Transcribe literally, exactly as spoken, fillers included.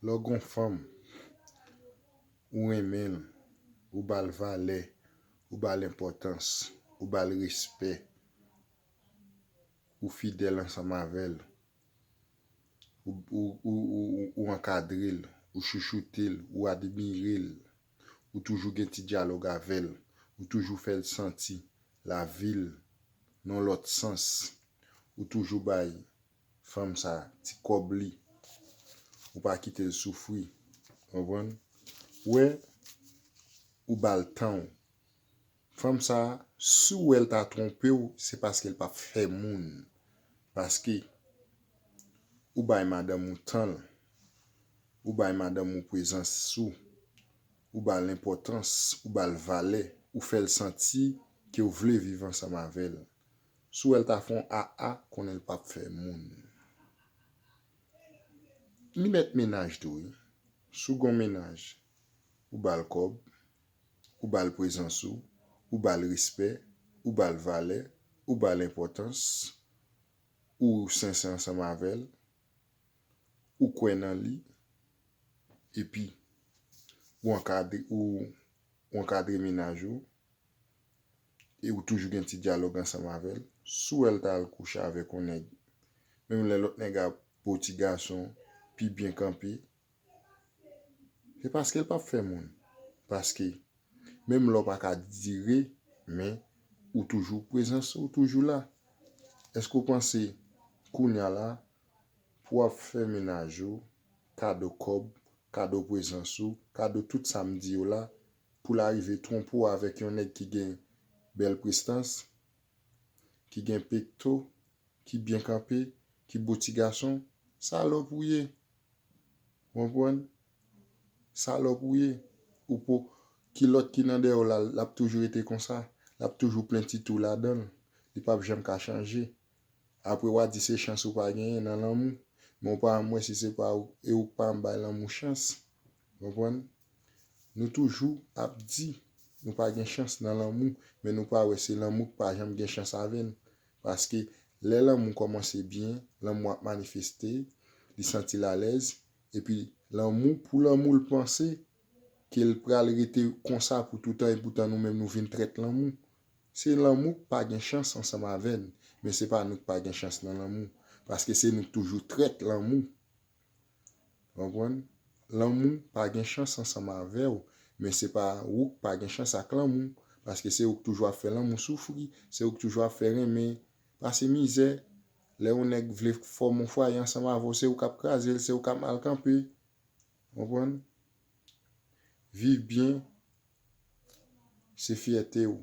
Lè w gen yon fanm, ou renmen l, ou ba l valè, ou ba l enpòtans, ou ba l respè, ou fidèl ansanm avè l, ou, ou, ou, ou, ou, ou ankadre l, ou chouchoute l, ou admire l, ou toujou gen ti dyalòg avè l, ou toujou fè l santi lavi l nan lòt sans, ou toujou bay fanm sa ti kòb li, ou pa kite l soufri, konprann? Ou wè, ou ba l tan w. Fanm sa, si w wè l ta twonpe w, se paske l p ap fè moun. Paske ou bay madanm ou tan l, ou bay madanm ou prezans ou, ou ba l enpòtans, ou ba l valè, ou fè l santi ke w vle viv ansanm avè l. Si w wè l ta fè yon aa, konnen l p ap fè moun. Li mèt mennaj tou, wi. Si w gen yon mennaj, ou ba l kòb, ou ba l prezans ou, ou ba l respè, ou ba l valè, ou ba l enpòtans, ou sensè ansanm avè l, ou kwè nan li, epi ou ankadre, ou, ou ankadre mennaj ou, e ou toujou gen ti dyalòg ansanm avè l, si w wè l ta al kouche avèk yon nèg, menm lè lòt nèg a ba w ti gason pi byen kanpe, se paske l p ap fè moun. Paske, menm lè w pa ka dire, men ou toujou prezans, ou toujou la. Èske w panse, kounye a la, pou w ap fè mennaj ou, kado kòb, kado prezans ou, kado tout sa m di yo la, pou l arive twonpe w avèk yon nèg ki gen bèl prestans, ki gen pekto, ki byen kanpe, ki bo ti gason, salòp ou ye. Ou konprann? Salòp ou ye. Ou po, kilòt ki nan dèyè w la, l ap toujou rete konsa. L ap toujou plen ti tou ladan l. Li p ap janm ka chanje. Apre w a di se chans ou pa genyen nan lanmou. Men w pa janm wè si se pa ou, e ou k pa janm bay lanmou chans. Konprann? Nou toujou ap di nou pa gen chans nan lanmou, men nou pa wè se lanmou k pa janm gen chans avè n. Paske lè lanmou kòmanse byen, lanmou ap manifeste, li santi l alèz, epi lanmou, pou lanmou l panse ke l pral rete konsa pou toutan, epoutan nou menm nou vin trèt lanmou. Se lanmou k pa gen chans ansanm avè n, men se pa nou k pa gen chans nan lanmou, paske se nou k toujou trèt lanmou. Konprann? Lanmou pa gen chans ansanm avè w, men se pa ou k pa gen chans ak lanmou, paske se ou k toujou ap fè lanmou soufri, se ou k toujou ap fè renmen pase mizè. Lè yon nèg vle fòme yon fwaye ansanm avè w, se ou k ap kraze l, se ou k ap mal kanpe. Konprann? Viv byen, se fyète w.